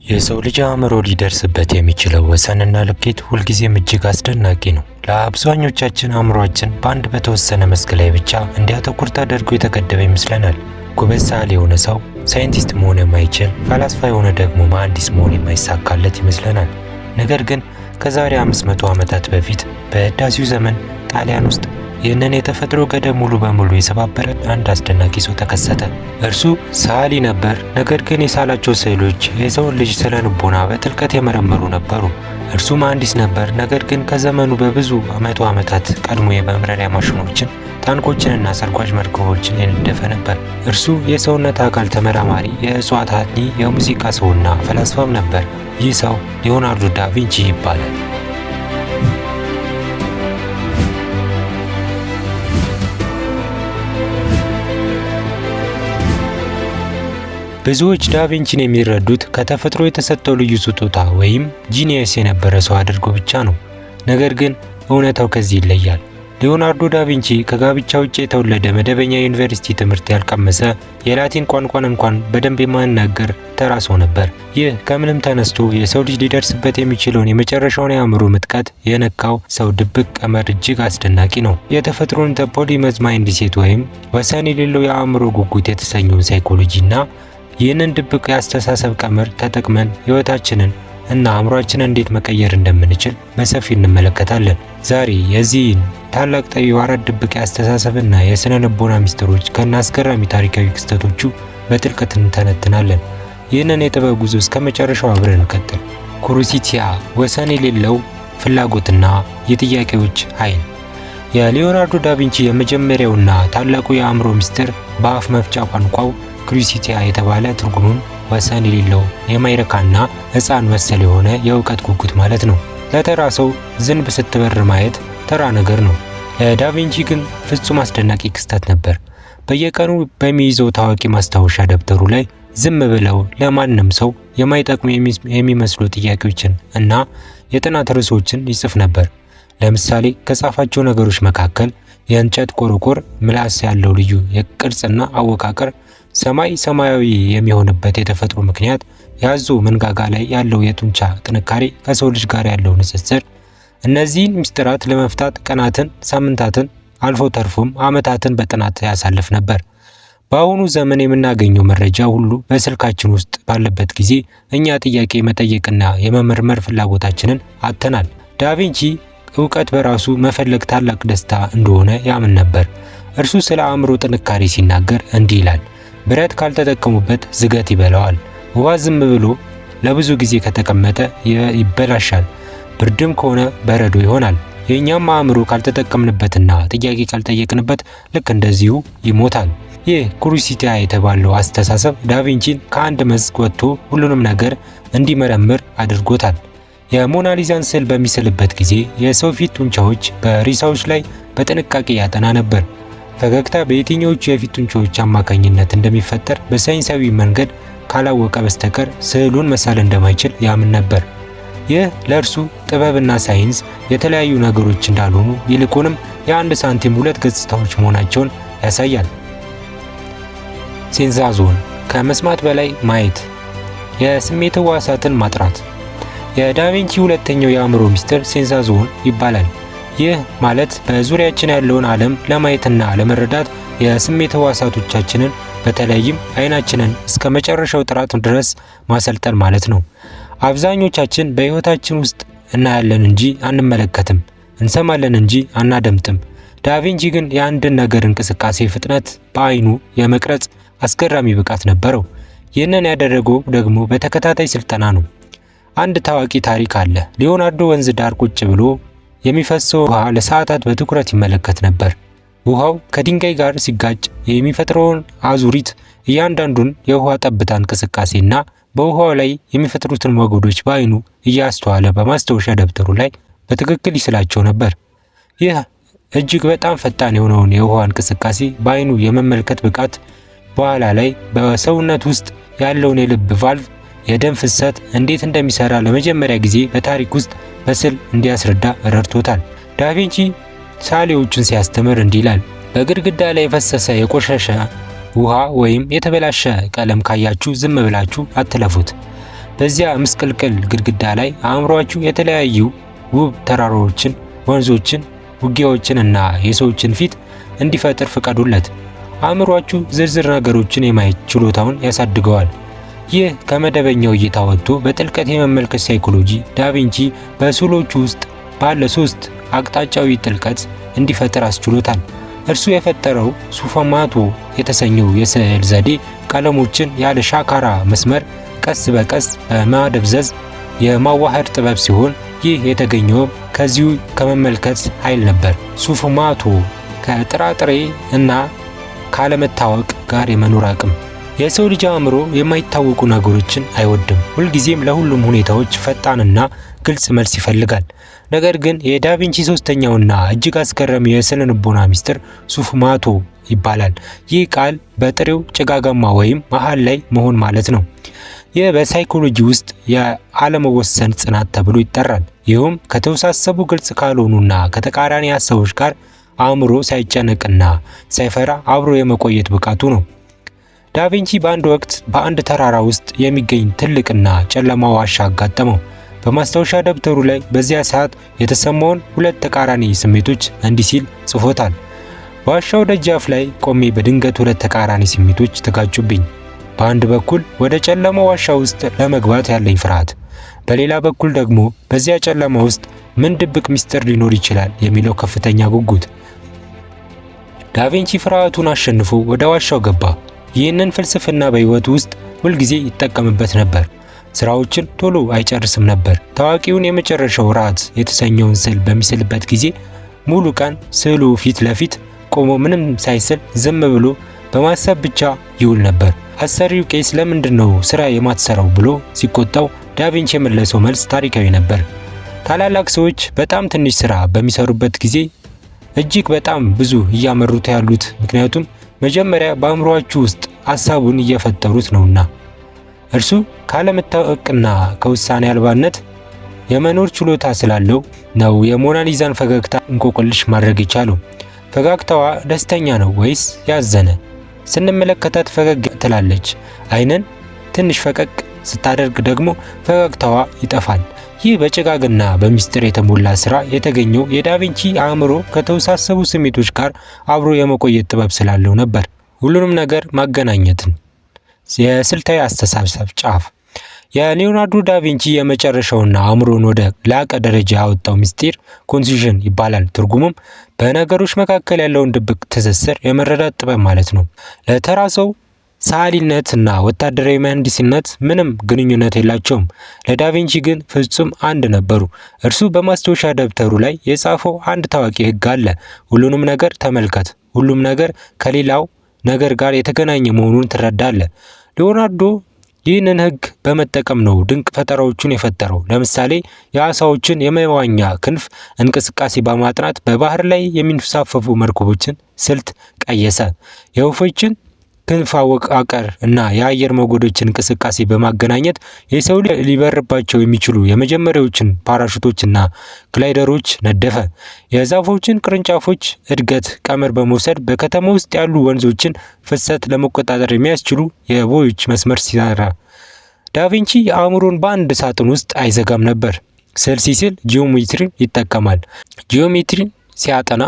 የሰው ልጅ አእምሮ ሊደርስበት የሚችለው ወሰንና ልኬት ሁልጊዜም እጅግ አስደናቂ ነው። ለአብዛኞቻችን አእምሯችን በአንድ በተወሰነ መስክ ላይ ብቻ እንዲያተኩር ተደርጎ የተገደበ ይመስለናል። ጎበዝ ሰዓሊ የሆነ ሰው ሳይንቲስት መሆን የማይችል፣ ፈላስፋ የሆነ ደግሞ መሐንዲስ መሆን የማይሳካለት ይመስለናል። ነገር ግን ከዛሬ 500 ዓመታት በፊት በህዳሴው ዘመን ጣሊያን ውስጥ ይህንን የተፈጥሮ ገደብ ሙሉ በሙሉ የሰባበረ አንድ አስደናቂ ሰው ተከሰተ። እርሱ ሰዓሊ ነበር። ነገር ግን የሳላቸው ስዕሎች የሰውን ልጅ ስነ ልቦና በጥልቀት የመረመሩ ነበሩ። እርሱ መሐንዲስ ነበር። ነገር ግን ከዘመኑ በብዙ መቶ ዓመታት ቀድሞ የመብረሪያ ማሽኖችን፣ ታንኮችንና ሰርጓጅ መርከቦችን የነደፈ ነበር። እርሱ የሰውነት አካል ተመራማሪ፣ የእጽዋት አጥኚ፣ የሙዚቃ ሰውና ፈላስፋም ነበር። ይህ ሰው ሊዮናርዶ ዳቪንቺ ይባላል። ብዙዎች ዳቪንቺን የሚረዱት ከተፈጥሮ የተሰጠው ልዩ ስጦታ ወይም genius የነበረ ሰው አድርጎ ብቻ ነው። ነገር ግን እውነታው ከዚህ ይለያል። ሊዮናርዶ ዳቪንቺ ከጋብቻ ውጭ የተወለደ፣ መደበኛ የዩኒቨርሲቲ ትምህርት ያልቀመሰ፣ የላቲን ቋንቋን እንኳን በደንብ የማይናገር ተራ ሰው ነበር። ይህ ከምንም ተነስቶ የሰው ልጅ ሊደርስበት የሚችለውን የመጨረሻውን የአእምሮ ምጥቀት የነካው ሰው ድብቅ ቀመር እጅግ አስደናቂ ነው። የተፈጥሮን the polymath mindset ወይም ወሰን የሌለው የአእምሮ ጉጉት የተሰኘውን ሳይኮሎጂ እና ይህንን ድብቅ የአስተሳሰብ ቀመር ተጠቅመን ሕይወታችንን እና አእምሯችንን እንዴት መቀየር እንደምንችል በሰፊው እንመለከታለን። ዛሬ የዚህን ታላቅ ጠቢብ አራት ድብቅ የአስተሳሰብና የስነ ልቦና ሚስጥሮች ከነ አስገራሚ ታሪካዊ ክስተቶቹ በጥልቀት እንተነትናለን። ይህንን የጥበብ ጉዞ እስከ መጨረሻው አብረን እንቀጥል። ኩሩሲቲያ፣ ወሰን የሌለው ፍላጎትና የጥያቄዎች ኃይል። የሊዮናርዶ ዳቪንቺ የመጀመሪያውና ታላቁ የአእምሮ ሚስጥር በአፍ መፍቻ ቋንቋው curiosity የተባለ፣ ትርጉሙም ወሰን የሌለው፣ የማይረካና ሕፃን መሰል የሆነ የእውቀት ጉጉት ማለት ነው። ለተራ ሰው ዝንብ ስትበር ማየት ተራ ነገር ነው። ለዳቪንቺ ግን ፍጹም አስደናቂ ክስተት ነበር። በየቀኑ በሚይዘው ታዋቂ ማስታወሻ ደብተሩ ላይ ዝም ብለው ለማንም ሰው የማይጠቅሙ የሚመስሉ ጥያቄዎችን እና የጥናት ርዕሶችን ይጽፍ ነበር። ለምሳሌ ከጻፋቸው ነገሮች መካከል የእንጨት ቆርቆር ምላስ ያለው ልዩ የቅርጽና አወቃቀር፣ ሰማይ ሰማያዊ የሚሆንበት የተፈጥሮ ምክንያት፣ የአዞ መንጋጋ ላይ ያለው የጡንቻ ጥንካሬ ከሰው ልጅ ጋር ያለው ንጽጽር። እነዚህን ምስጢራት ለመፍታት ቀናትን፣ ሳምንታትን፣ አልፎ ተርፎም ዓመታትን በጥናት ያሳልፍ ነበር። በአሁኑ ዘመን የምናገኘው መረጃ ሁሉ በስልካችን ውስጥ ባለበት ጊዜ እኛ ጥያቄ መጠየቅና የመመርመር ፍላጎታችንን አጥተናል። ዳቪንቺ እውቀት በራሱ መፈለግ ታላቅ ደስታ እንደሆነ ያምን ነበር። እርሱ ስለ አእምሮ ጥንካሬ ሲናገር እንዲህ ይላል፦ "ብረት ካልተጠቀሙበት ዝገት ይበላዋል። ውሃ ዝም ብሎ ለብዙ ጊዜ ከተቀመጠ ይበላሻል። ብርድም ከሆነ በረዶ ይሆናል። የእኛም አእምሮ ካልተጠቀምንበትና ጥያቄ ካልጠየቅንበት ልክ እንደዚሁ ይሞታል።" ይህ curiosity የተባለው አስተሳሰብ ዳቪንቺን ከአንድ መስክ ወጥቶ ሁሉንም ነገር እንዲመረምር አድርጎታል። የሞናሊዛን ስዕል በሚስልበት ጊዜ የሰው ፊት ጡንቻዎች በሪሳዎች ላይ በጥንቃቄ ያጠና ነበር። ፈገግታ በየትኞቹ የፊት ጡንቻዎች አማካኝነት እንደሚፈጠር በሳይንሳዊ መንገድ ካላወቀ በስተቀር ስዕሉን መሳል እንደማይችል ያምን ነበር። ይህ ለእርሱ ጥበብና ሳይንስ የተለያዩ ነገሮች እንዳልሆኑ፣ ይልቁንም የአንድ ሳንቲም ሁለት ገጽታዎች መሆናቸውን ያሳያል። ሴንዛዞን፣ ከመስማት በላይ ማየት፣ የስሜት ህዋሳትን ማጥራት። የዳቪንቺ ሁለተኛው የአእምሮ ሚስጥር ሴንሳዞን ይባላል። ይህ ማለት በዙሪያችን ያለውን ዓለም ለማየትና ለመረዳት የስሜት ህዋሳቶቻችንን፣ በተለይም አይናችንን እስከ መጨረሻው ጥራት ድረስ ማሰልጠን ማለት ነው። አብዛኞቻችን በህይወታችን ውስጥ እናያለን እንጂ አንመለከትም፣ እንሰማለን እንጂ አናደምጥም። ዳቪንቺ ግን የአንድን ነገር እንቅስቃሴ ፍጥነት በአይኑ የመቅረጽ አስገራሚ ብቃት ነበረው። ይህንን ያደረገው ደግሞ በተከታታይ ስልጠና ነው። አንድ ታዋቂ ታሪክ አለ። ሊዮናርዶ ወንዝ ዳር ቁጭ ብሎ የሚፈሰው ውሃ ለሰዓታት በትኩረት ይመለከት ነበር። ውሃው ከድንጋይ ጋር ሲጋጭ የሚፈጥረውን አዙሪት፣ እያንዳንዱን የውሃ ጠብታ እንቅስቃሴና በውሃው ላይ የሚፈጥሩትን ሞገዶች በአይኑ እያስተዋለ በማስታወሻ ደብተሩ ላይ በትክክል ይስላቸው ነበር። ይህ እጅግ በጣም ፈጣን የሆነውን የውሃ እንቅስቃሴ በአይኑ የመመልከት ብቃት በኋላ ላይ በሰውነት ውስጥ ያለውን የልብ ቫልቭ የደም ፍሰት እንዴት እንደሚሰራ ለመጀመሪያ ጊዜ በታሪክ ውስጥ በስዕል እንዲያስረዳ ረድቶታል። ዳቪንቺ ሰዓሊዎቹን ሲያስተምር እንዲህ ይላል፦ "በግድግዳ ላይ የፈሰሰ የቆሸሸ ውሃ ወይም የተበላሸ ቀለም ካያችሁ ዝም ብላችሁ አትለፉት። በዚያ ምስቅልቅል ግድግዳ ላይ አእምሯችሁ የተለያዩ ውብ ተራሮችን፣ ወንዞችን፣ ውጊያዎችን እና የሰዎችን ፊት እንዲፈጥር ፍቀዱለት። አእምሯችሁ ዝርዝር ነገሮችን የማየት ችሎታውን ያሳድገዋል። ይህ ከመደበኛው እይታ ወጥቶ በጥልቀት የመመልከት ሳይኮሎጂ ዳቪንቺ በስዕሎቹ ውስጥ ባለ ሶስት አቅጣጫዊ ጥልቀት እንዲፈጥር አስችሎታል። እርሱ የፈጠረው sfumato የተሰኘው የስዕል ዘዴ ቀለሞችን ያለ ሻካራ መስመር ቀስ በቀስ በማደብዘዝ የማዋሃድ ጥበብ ሲሆን ይህ የተገኘውም ከዚሁ ከመመልከት ኃይል ነበር። sfumato ከጥርጣሬ እና ካለመታወቅ ጋር የመኖር አቅም። የሰው ልጅ አእምሮ የማይታወቁ ነገሮችን አይወድም። ሁልጊዜም ለሁሉም ሁኔታዎች ፈጣንና ግልጽ መልስ ይፈልጋል። ነገር ግን የዳቪንቺ ሶስተኛውና እጅግ አስገራሚ የስነ ልቦና ሚስጥር sfumato ይባላል። ይህ ቃል በጥሬው ጭጋጋማ ወይም መሃል ላይ መሆን ማለት ነው። ይህ በሳይኮሎጂ ውስጥ የአለመወሰን ጽናት ተብሎ ይጠራል። ይህም ከተወሳሰቡ፣ ግልጽ ካልሆኑና ከተቃራኒ ሀሳቦች ጋር አእምሮ ሳይጨነቅና ሳይፈራ አብሮ የመቆየት ብቃቱ ነው። ዳቪንቺ በአንድ ወቅት በአንድ ተራራ ውስጥ የሚገኝ ትልቅና ጨለማ ዋሻ አጋጠመው። በማስታወሻ ደብተሩ ላይ በዚያ ሰዓት የተሰማውን ሁለት ተቃራኒ ስሜቶች እንዲህ ሲል ጽፎታል። በዋሻው ደጃፍ ላይ ቆሜ በድንገት ሁለት ተቃራኒ ስሜቶች ተጋጩብኝ። በአንድ በኩል ወደ ጨለማ ዋሻ ውስጥ ለመግባት ያለኝ ፍርሃት፣ በሌላ በኩል ደግሞ በዚያ ጨለማ ውስጥ ምን ድብቅ ምስጢር ሊኖር ይችላል የሚለው ከፍተኛ ጉጉት። ዳቪንቺ ፍርሃቱን አሸንፎ ወደ ዋሻው ገባ። ይህንን ፍልስፍና በሕይወቱ ውስጥ ሁልጊዜ ይጠቀምበት ነበር። ስራዎችን ቶሎ አይጨርስም ነበር። ታዋቂውን የመጨረሻው ራት የተሰኘውን ስዕል በሚስልበት ጊዜ ሙሉ ቀን ስዕሉ ፊት ለፊት ቆሞ ምንም ሳይስል ዝም ብሎ በማሰብ ብቻ ይውል ነበር። አሰሪው ቄስ ለምንድን ነው ስራ የማትሰራው ብሎ ሲቆጣው ዳቪንቺ የመለሰው መልስ ታሪካዊ ነበር። ታላላቅ ሰዎች በጣም ትንሽ ስራ በሚሰሩበት ጊዜ እጅግ በጣም ብዙ እያመሩት ያሉት ምክንያቱም መጀመሪያ በአእምሯችሁ ውስጥ ሀሳቡን እየፈጠሩት ነውና። እርሱ ካለመታወቅና ከውሳኔ አልባነት የመኖር ችሎታ ስላለው ነው የሞናሊዛን ፈገግታ እንቆቅልሽ ማድረግ የቻለው። ፈገግታዋ ደስተኛ ነው ወይስ ያዘነ? ስንመለከታት ፈገግ ትላለች። አይንን ትንሽ ፈቀቅ ስታደርግ ደግሞ ፈገግታዋ ይጠፋል። ይህ በጭጋግና በሚስጥር የተሞላ ስራ የተገኘው የዳቪንቺ አእምሮ ከተወሳሰቡ ስሜቶች ጋር አብሮ የመቆየት ጥበብ ስላለው ነበር። ሁሉንም ነገር ማገናኘትን የስልታዊ አስተሳሰብ ጫፍ። የሊዮናርዶ ዳቪንቺ የመጨረሻውና አእምሮን ወደ ላቀ ደረጃ ያወጣው ምስጢር connection ይባላል። ትርጉሙም በነገሮች መካከል ያለውን ድብቅ ትስስር የመረዳት ጥበብ ማለት ነው። ለተራ ሰው ሰዓሊነት እና ወታደራዊ መሐንዲስነት ምንም ግንኙነት የላቸውም። ለዳቪንቺ ግን ፍጹም አንድ ነበሩ። እርሱ በማስታወሻ ደብተሩ ላይ የጻፈው አንድ ታዋቂ ሕግ አለ። ሁሉንም ነገር ተመልከት፣ ሁሉም ነገር ከሌላው ነገር ጋር የተገናኘ መሆኑን ትረዳለህ። ሊዮናርዶ ይህንን ሕግ በመጠቀም ነው ድንቅ ፈጠራዎቹን የፈጠረው። ለምሳሌ የዓሳዎችን የመዋኛ ክንፍ እንቅስቃሴ በማጥናት በባህር ላይ የሚንሳፈፉ መርከቦችን ስልት ቀየሰ። የወፎችን ክንፍ አወቃቀር እና የአየር ሞገዶችን እንቅስቃሴ በማገናኘት የሰው ልጅ ሊበርባቸው የሚችሉ የመጀመሪያዎችን ፓራሹቶችና ግላይደሮች ነደፈ። የዛፎችን ቅርንጫፎች እድገት ቀመር በመውሰድ በከተማ ውስጥ ያሉ ወንዞችን ፍሰት ለመቆጣጠር የሚያስችሉ የቦዮች መስመር ሲሰራ፣ ዳቪንቺ አእምሮን በአንድ ሳጥን ውስጥ አይዘጋም ነበር። ስዕል ሲስል ጂኦሜትሪን ይጠቀማል። ጂኦሜትሪን ሲያጠና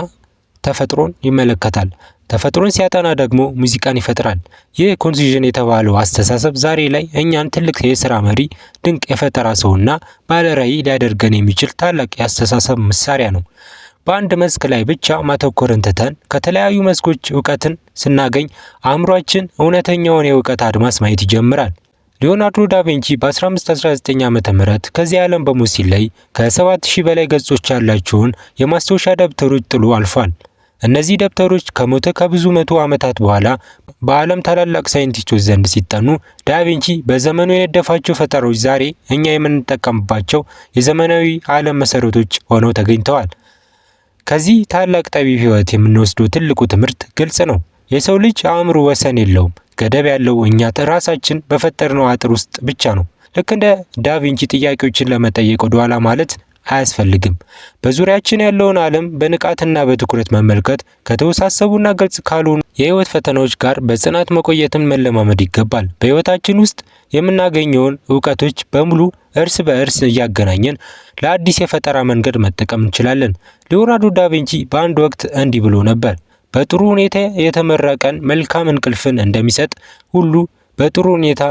ተፈጥሮን ይመለከታል። ተፈጥሮን ሲያጠና ደግሞ ሙዚቃን ይፈጥራል። ይህ connection የተባለው አስተሳሰብ ዛሬ ላይ እኛን ትልቅ የስራ መሪ፣ ድንቅ የፈጠራ ሰውና ባለራዕይ ሊያደርገን የሚችል ታላቅ የአስተሳሰብ መሳሪያ ነው። በአንድ መስክ ላይ ብቻ ማተኮርን ትተን ከተለያዩ መስኮች እውቀትን ስናገኝ አእምሯችን እውነተኛውን የእውቀት አድማስ ማየት ይጀምራል። ሊዮናርዶ ዳቪንቺ በ1519 ዓ.ም ከዚህ ዓለም በሞት ሲለይ ከ7000 በላይ ገጾች ያላቸውን የማስታወሻ ደብተሮች ጥሎ አልፏል። እነዚህ ደብተሮች ከሞተ ከብዙ መቶ ዓመታት በኋላ በዓለም ታላላቅ ሳይንቲስቶች ዘንድ ሲጠኑ ዳቪንቺ በዘመኑ የነደፋቸው ፈጠራዎች ዛሬ እኛ የምንጠቀምባቸው የዘመናዊ ዓለም መሰረቶች ሆነው ተገኝተዋል። ከዚህ ታላቅ ጠቢብ ሕይወት የምንወስደው ትልቁ ትምህርት ግልጽ ነው። የሰው ልጅ አእምሮ ወሰን የለውም። ገደብ ያለው እኛ ራሳችን በፈጠርነው አጥር ውስጥ ብቻ ነው። ልክ እንደ ዳቪንቺ ጥያቄዎችን ለመጠየቅ ወደኋላ ማለት አያስፈልግም። በዙሪያችን ያለውን ዓለም በንቃትና በትኩረት መመልከት፣ ከተወሳሰቡና ግልጽ ካልሆኑ የህይወት ፈተናዎች ጋር በጽናት መቆየትን መለማመድ ይገባል። በህይወታችን ውስጥ የምናገኘውን እውቀቶች በሙሉ እርስ በእርስ እያገናኘን ለአዲስ የፈጠራ መንገድ መጠቀም እንችላለን። ሊዮናርዶ ዳቪንቺ በአንድ ወቅት እንዲህ ብሎ ነበር፣ በጥሩ ሁኔታ የተመራ ቀን መልካም እንቅልፍን እንደሚሰጥ ሁሉ በጥሩ ሁኔታ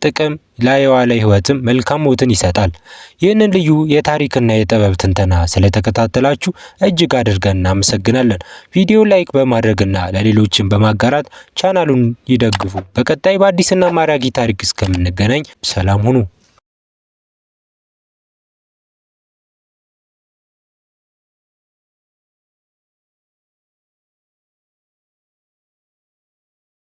ጥቅም ላይ የዋለ ህይወትም መልካም ሞትን ይሰጣል። ይህንን ልዩ የታሪክና የጥበብ ትንተና ስለተከታተላችሁ እጅግ አድርገን እናመሰግናለን። ቪዲዮ like በማድረግና ለሌሎችን በማጋራት ቻናሉን ይደግፉ። በቀጣይ በአዲስና ማራኪ ታሪክ እስከምንገናኝ ሰላም ሁኑ።